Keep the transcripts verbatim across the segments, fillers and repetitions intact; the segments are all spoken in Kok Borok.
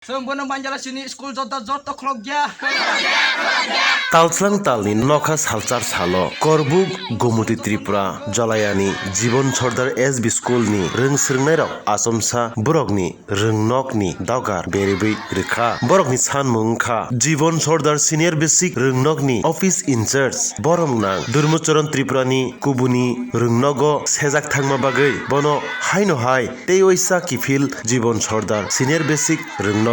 Chwng bono manjala chini school joto joto khulok ya. Talslang talni nokha salchar salo Korbuk Gomoti Tripura Jalayani Jibon Sordar S B School ni rwng swrwngnairok achomsa borokni rwngnokni dogar beribwi rwkha. Borokni sanmung wngkha Jibon Sordar Senior Basic Rwngnokni Office Incharge. Borok nang Durmocharan Tripurani kubuni rwngnogo sejak thangma bagwi bono haino hai tei waisa kiphil Jibon Sordar Senior Basic Rwngnogo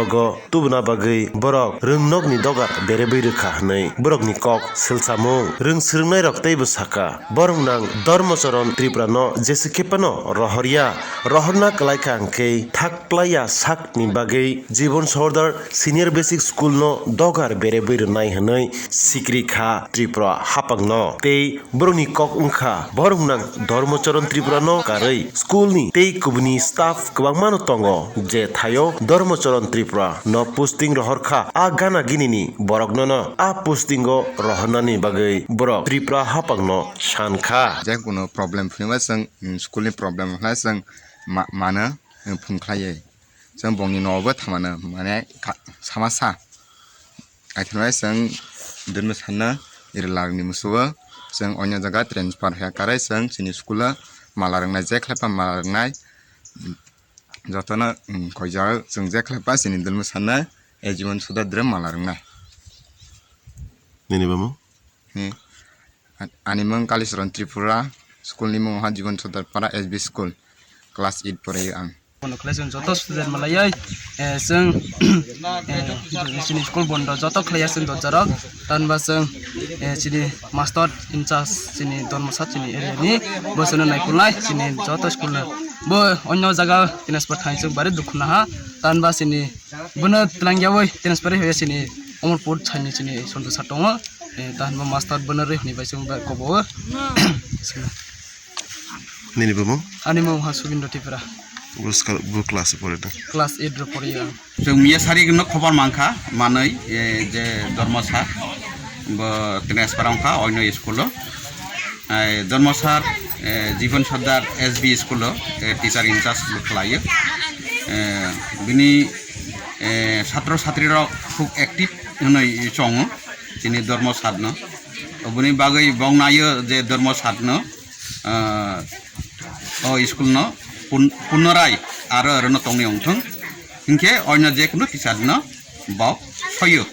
tubuna bagwi borok rwngnokni dogar beribwi rwkha hwnwi borokni kok swlchamung rwng swrwngnairok teibo sakha. Borok nang Dharmacharan Tripurano jese khe phano rohorya, rohorna kwlaikha hwnkhe thak plaiya sakni bagwi Jibon Sordar Senior Basic School no dogar beribwi rwnai hwnwi sikri kha Tripura hapangno. Tei borokni kok wngkha, borok nang Dharmacharan Tripurano karwi school ni tei kubuni staff kwbangmano tongo, je thaio Dharmacharan Tripura no posting rohor kha. A gana gini ni borok no no a posting o rohornani bagwi borok Tripura hapang no san kha. Je kuno problem phunima chwng, mm, school ni problem hwnkhai chwng ma-, mano, mm, phung khlaiwi. Chwng bongni nogo thamano mane kha-, sama sa. Aithanai chwng Durmocharan no iri larni musugo chwng oino jaga transfer hwya karai chwng chini school o mala rwngnai, je khlaipa mala rwngnai jotono, mm, koijak chwng je khlaipa chini Durmocharan no Jibon Sordar dre mala rwngnai. Nini bamung? Ni. An-, ani mung Kalicharan Tripura, school ni mung ha Jibon Sordar Para S B School, class eight pore ang. Bono khlai chwng joto student malaiwi, eh, chwng, eh, chini school bondo joto khlaiya chwng dojaro, tanba chwng, eh, chini master in charge chini Dharmasa chini area ni, bo chwngno naikolnai chini joto school no. Bo onyo jaga transfer thai chwng bari dukhu naha, tanba chini bono twlang yawi transfer hoya chini Omorpur chani chini Sontu sa tongo. Eh, tahan bo master bono rwi hwnwi bai chwng bai kobo o. Nini bumung? Ani mung ha Subindra Tripura. Bo skal-, bo class pore da? Class eight ro pore ya. Chwng miya sari no khobor mankha manwi, eh, je Dharmasa bo transfer wngkha oino school o. Ai Dharmasa, eh, Jibon Sordar S B school o, eh, teacher in charge bo khlaio. Eh, bini, eh, satro satri rok khub active hwnwi chongo chini Dharmasa no. Oboni bagwi bong naio je Dharmasa no, ah, o school no pun-, punorai aro orono tongni wngthung. Hinkhe oino je kunu teacher no bo soyo,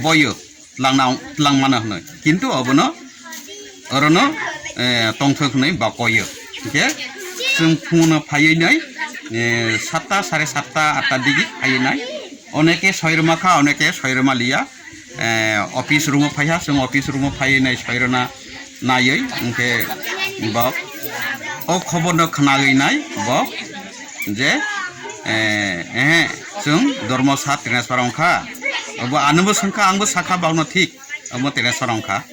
boyo, tlangna, tlangmano hwnwi. Kintu obono orono, eh, tongthok hwnwi bo koyo. Hinkhe chwng phungono phaiwi nai, eh, satta, sare satta, atta digi phaiwi nai. Oneke soirwma kha, oneke soirwma liya. Eh, office room o phaiha, chwng office room o phaiwi nai soirwna naiwi, hinkhe bo o khobor no khnawi nai bo je, eh, ehe, chwng Dharmasa transfer wngkha. Obo anobo swngkha, angbo sakha bokno thik, obo transfer wngkha.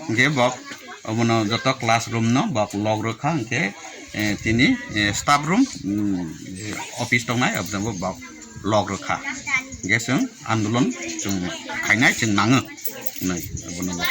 Hinkhe bok obono joto classroom no bok lock rwkha, hinkhe, eh, tini, eh, staff room, mm, office tongnai, obo jangbo bok lock rwkha. Hinkhe chwng andolon chwng khainai chwng nango hwnwi abono bok.